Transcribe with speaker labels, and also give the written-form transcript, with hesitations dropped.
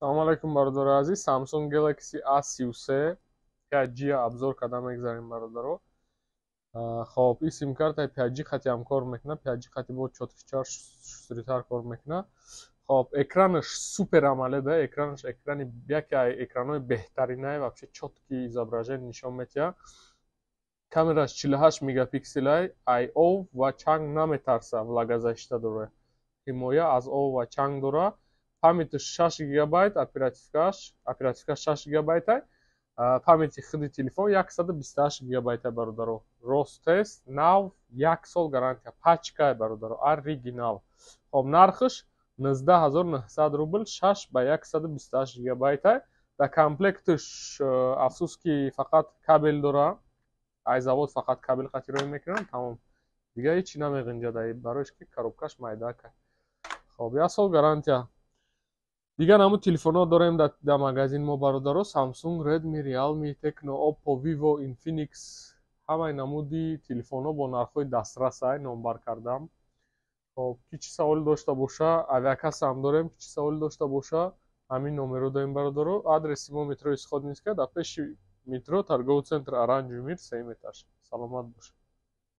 Speaker 1: Салому алайкум, бародари азиз. Samsung Galaxy A33 5G обзор карда мегзарем, бародаро. Хоб, ин симкартаи 5G хати ҳам кор мекунад, 5G хати бо чёткитар, шустритар кор мекунад. Хоб, экранаш Super AMOLED, экранаш экрани яке аз экранҳои беҳтаринае, вообще чёткий изображение нишон медиҳад. Камераш 48 мегапикселай, ай об ва чанг наметарса, влагозащита дорад, ҳимоя аз об ва чанг дорад. Памяташ 6 гигабайт, оперативкаш 6 гигабайтай, памяти худи телефон 128 гигабайта, бародаро. Рост тест, нав, як сол гарантия, пачкай, бародаро, оригинал. Хоб, нархаш 19 900 рубл, 6 ба 128 гигабайтай. Дар комплекташ, афсӯс ки, фақат кабел дора. Ай завод фақат кабел қатироӣ мекунанд, тамом, дигар ҳечи намеғинҷад, бароиш ки коробкаш майдака. Хоб, як сол гарантия. Дигар намуд телефонҳо дорем дар магазин мо, бародаро: Samsung, Redmi, Realme, Tecno, Oppo, Vivo, Infinix, ҳамаи намуди телефонҳо бо нархҳои дастрасай номбар кардам. Хоб, ки чӣ саволе дошта боша, авиакасса ҳам дорем, ки чӣ саволе дошта боша, ҳамин номерро дорем, бародаро. Адреси мо: метрои Сходнинская, дар пеши метро, торговый центр Оранжевый мир, сеюм этаж. Саломат бошед.